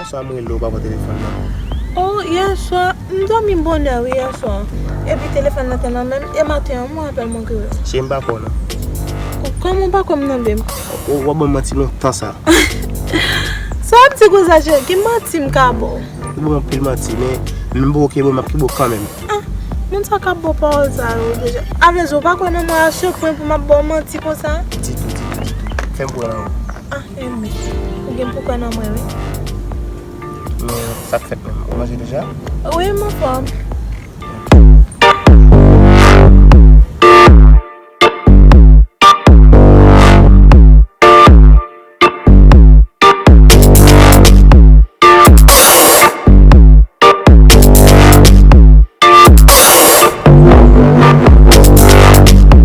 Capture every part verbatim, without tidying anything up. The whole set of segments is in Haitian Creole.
Sa m rele w pa pran telefòn nan. Oh, yèswa, m dòmi bonè wi yèswa. Epi telefòn nan te nan men m, e maten an, m rapèl mwen ki rele w. Cheri, m pa kwè w non. Kòman w pa kwè m nan, babe? Ou, w ap ban m manti lontan sa. Sa w ap di konsa, cheri? Ki manti m ka ba w? Ou ban m anpil manti, men, men m poko ke ban m ap ki bo kanmenm. Ah, moun sa k ap ba w pawòl sa yo deja. Avèdi, ou pa kwè nan mwen a se pwen pou m ap ba w manti konsa? Ditou, ditou, ditou. Fè m kwè nan ou. Ah, enben. Ou gen pou kwè nan mwen, wi. Men, sa k fèt menm? Ou manje deja? Wi, m anfòm.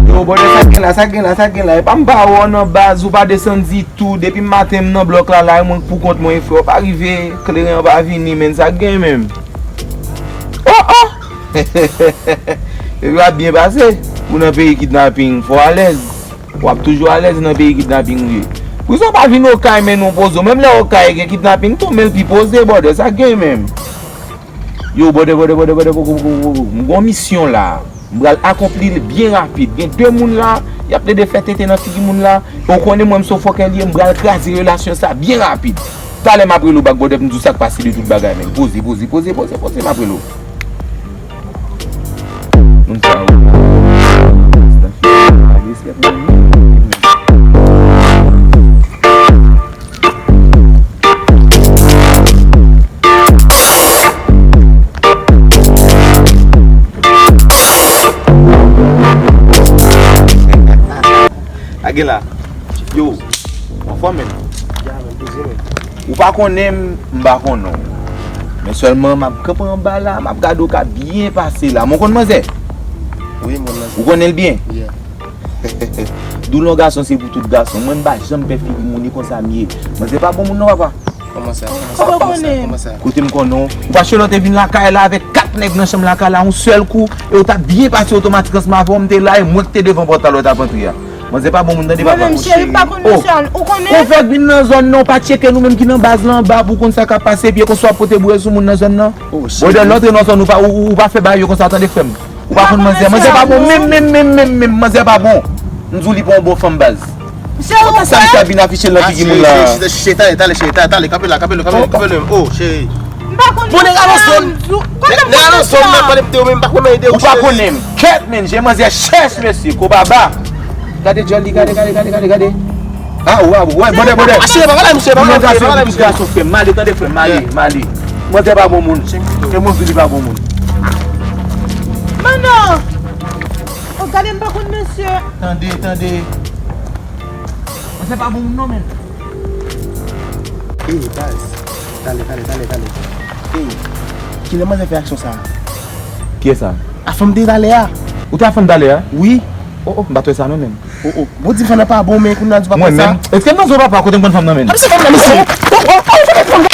Yo, brother, sa k gen la, sa k gen la, sa k gen la? Epa m pa wè w nan baz, ou pa desann ditou. Depi maten m nan blòk la, la, e mwen k pou kont mwen, frè, w pa rive, kleren an pa vini, menn, sa k gen menm? Oh, oh! Epi w ap byen pase. Ou nan peyi kidnaping, fò w alèz. W ap toujou alèz nan peyi kidnaping ou ye. Poukisa w pa vin Okay, men, nou poze w? Menm lè Okay gen kidnaping tou, men l pi poze, brother, sa k gen menm? Yo, brother, brother, brother, brother, poko, poko, poko. M gon misyon la. M pral akonpli l byen rapid. Gen de moun la, y ap plede fè tenten nan figi moun la. E w konnen mwen, m se yon fòkè li ye, m pral kraze relasyon sa byen rapid. Talè m ap rele w back, brother, pou m di w sa k pase de tout bagay, menn. Poze, poze, poze, poze, poze, m ap rele w. Moun sa yo la, Lage la. Yo, anfòm menm. Ou pa konnen m, m pa konnen w. Men sèlman m ap kanpe anba la, m ap gade w ka byen pase la. Men w konn manzè? Wi, m konn manzè. Ou konnen l byen? Yeah. Doulon gason se pou tout gason. Mwen m pa janm pè figi moun, e konsa m ye. Manzè pa bon moun non, papa. Kòman sa? Kòman sa? Kòman sa? Kòman sa? Kote m konnen w? Ou pa chelo te vin lakay la avèk kat nèg nan chanm lakay la yon sèl kou, e w t ap byen pase otomatik ansanm avè w, m te la, e mwen ki te devan pòt la lè w t ap antre a. Manzè pa bon moun, tande, papa. Mwen menm, cheri, m pa konn mesye a, ou konnen? Ou fèk vin nan zòn nan, ou pa tcheke nou menm ki nan baz la anba pou konn sa k ap pase, epi e konsa w ap pote boure sou moun nan zòn nan? Brother, lè w antre nan zòn, ou pa, ou, ou pa fè bagay yo konsa, tande, frè m. Ou pa konn manzè. Manzè pa bon, menm, menm, menm, menm, menm, manzè pa bon. M di w li pa yon bon fanm, baz. Cheri, ou kwè? Sa misye ap vin afiche l nan figi moun la. Cheri, cheri, cheri, talè, talè, cheri, talè, talè, kanpe la, kanpe la, kanpe la, kanpe la. Oh, cheri. M pa konn. Bon, nèg la nan zòn. Nèg la nan zòn nan, pale m te yo menm, m pa konn ede w, cheri. Ou pa konnen m. Kèt, menn, je manzè chèch, mesye, ko baba. Gade djòl li, gade, gade, gade, gade, gade. Ah, ou a, wè, bòdè, bòdè. Mesye, pa pale, mesye, pa pale, pa pale, mesye. Gason, frè m, m ale, tande, frè m, m ale, m ale. Manzè pa bon moun. E mwen di li pa bon moun. Manno! Oh, gade m pa konn mesye. Tande, tande. Manzè pa bon moun non, menn. Ey, baz. Talè, talè, talè, talè. Ey, kilè manzè fè aksyon sa a? Kiyès sa? A fanm te talè a. Ou te a fanm talè a? Wi. Oh, oh, m pa t wè sa non, menn. Oh, oh. Bon, di fanm nan pa bon, men kounye a di w pa konn sa. Mwen menm? Èske m nan zòn papa kote m konn fanm nan, menn? A, misye fanm nan, misye. Oh, oh, oh, oh, oh.